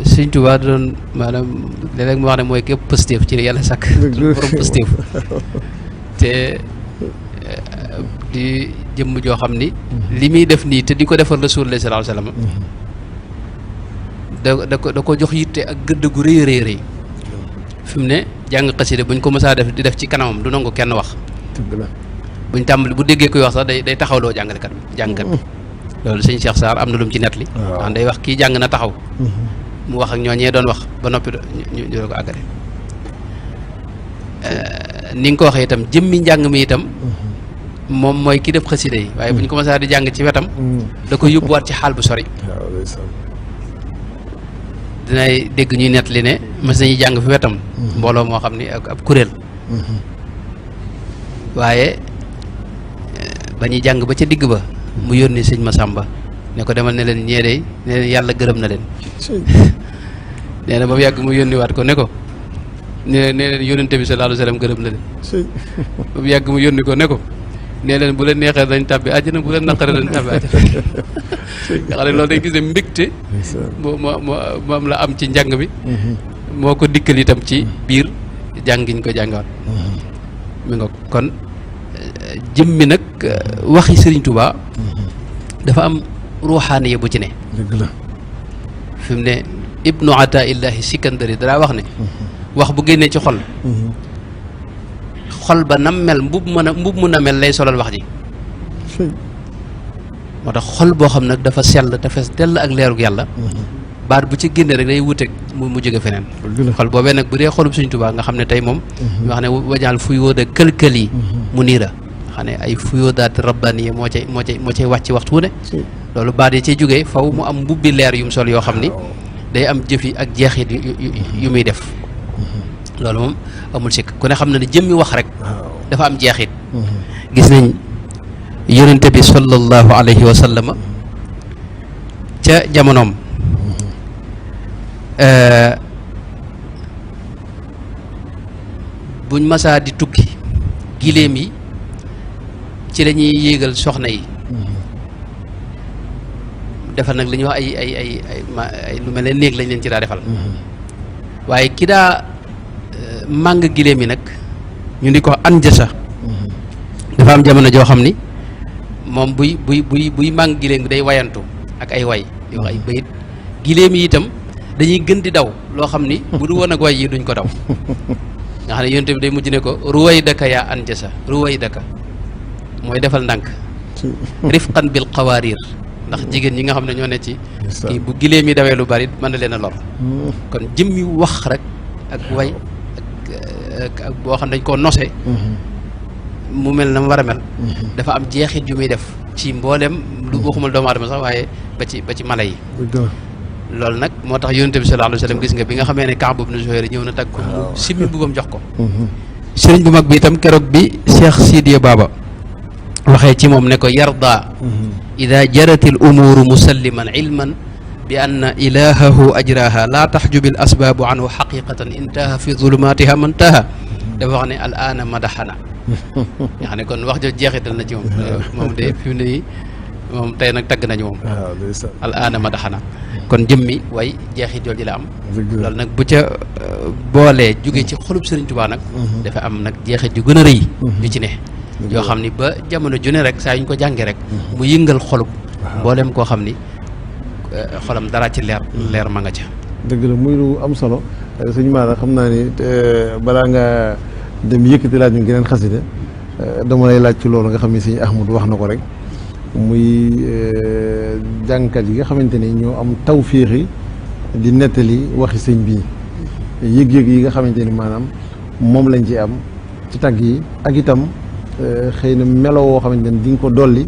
Sëñ Tuubaa doon maanaam léeg-léeg mu wax ne mooy képp positif ci yàlla sàkk borom positif te di jëmm joo xam ni li muy def nii te di ko defal Rasulullah sallallahu alayhi wasallam da ko jox yitte ak gëdd gu rëy rëy rëy fi mu ne jàng xasida buñ ko mësaa def di def ci kanamam du nangu kenn wax buñ tàmbali bu déggee koy wax sax day taxawloo jàngalekat bi jàngkat bi loolu sëñ Cheikh Sarr am na lu mu ci nettali wax day wax kii jàng na taxaw mu wax ak ñooñee doon wax ba noppi ñu ko àggale ni nga ko waxee itam jëmmi njàng mi itam moom mooy ki def xasida yi waaye buñ ko mësaa di jàng ci wetam da koy yóbbuwaat ci xaal bu sori dinay dégg ñuy nettali ne mas nañuy jàng fi wetam mbooloo moo xam ni ab kuréel waaye ba ñuy jàng ba ca digg ba mu yónni sëñ Masamba ne ko demal ne leen ñee de ne leen yàlla gërëm na leen nee na ba mu yàgg mu yónni waat ko ne ko ne leen yónnente bi sallallahu alayhi wasallam gërëm na leen ba mu yàgg mu yónni ko ne ko nee leen bu leen neexee dañ tàbbi àjjana bu leen naqaree dañ tàbbi àjjana nga xam ne loolu dañ gis ne mbégte moom la am ci njàng bi moo ko dikkal itam ci biir jàngiñ ko jàngaat mi nga kon jëmmi nag waxi Sëriñ Tuubaa dafa am ruuxaaniya bu ci ne dëgg la fi mu ne ibnu Ataa'illahi Sikandari danaa wax ne wax bu génnee ci xol xol ba nam mel mbub mu na mel lay solal wax ji moo tax xol boo xam nag dafa sell te fees dell ak leerug yàlla baat bu ci génne rek day wuteeg mu jóge feneen xol boobee nag bu dee xolub Sëriñ Tuubaa nga xam ne tey moom ñu wax ne wajaal fuyóoda kël-kël yi mu niira xam ne ay fuyóodaat rabbani yi moo cay wàcc waxtu wu ne loolu baat yi ciy jógee faw mu am mbubbi leer yum sol yoo xam ni day am jëf yi ak jeexit yu muy def loolu moom amul sikk ku ne xam na ne jëmmi wax rek dafa am jeexit gis nañ yonente bi sallallahu alayhi wa sallam ca jamonoom buñ masaa di tukki giléem yi ci la ñuy yéegal soxna yi defal nag li ñuy wax ay lu mel ne néeg lañ leen ci daa defal waaye ki daa màng giléem yi nag ñu di ko anjasa dafa am jamono joo xam ni moom buy màng giléem gi day wayantu ak ay way di wax ay bayit giléem yi itam dañuy gën di daw loo xam ni bu du woon ak way yi duñ ko daw nga xam ne yonent bi day mujj ne ko ruway daka yaa anjasa ruway daka mooy defal ndànk rifqan bil qawarir ndax jigéen ñi nga xam ne ñoo ne ci kii bu giléem yi dawee lu bari mën na leen a lor kon jëmmi wax rek ak way ak boo xam ne dañ koo nose mu mel na mu war a mel dafa am jeexit yu muy def ci mboolem lu waxumal doomu aadama sax waaye ba ci mala yi loolu nag moo tax yonent bi sallallahu alayhi wasallam gis nga bi nga xamee ne Kaab ibn Zuhayr ñëw na tag ko mu simmi bubam jox ko sëriñ bu mag bi itam keroog bi Cheikh Sidiya Baba waxee ci moom ne ko yarda ida jaratil umuru musalliman ilman bi anna ilahahu ajraha laa taxjubil asbaabu anhu xaqiqatan intaha fi zulumatiha man taha dafa wax ne al aana madaxana nga xam ne kon wax jo jeexital na ci moom moom de fi mu ne nii moom tey nag tagg nañu moom al aana madaxana kon jëmmi way jeexit jooju la am loolu nag bu ca boolee jóge ci xolub Sëriñ Tuubaa nag dafa am nag jeexit yu gën a rëy yu ci ne yoo xam ni ba jamono ju ne rek saa yu ñu ko jàngee rek mu yëngal xolub mbooleem koo xam ni xolam dara ci leer ma nga ca dëgg la muy lu am solo sëñ Mara xam naa ni balaa nga dem yëkkati laaj ñu geneen xasida dama lay laaj ci loolu nga xam ne sëñ Ahmadu wax na ko rek muy jàngkat yi nga xamante ni ñoo am tawféexi di nettali waxi sëñ bii yëg-yëg yi nga xamante ni maanaam moom lañ ci am ci tagg yi ak itam xëy na melo woo xamante ni di nga ko dolli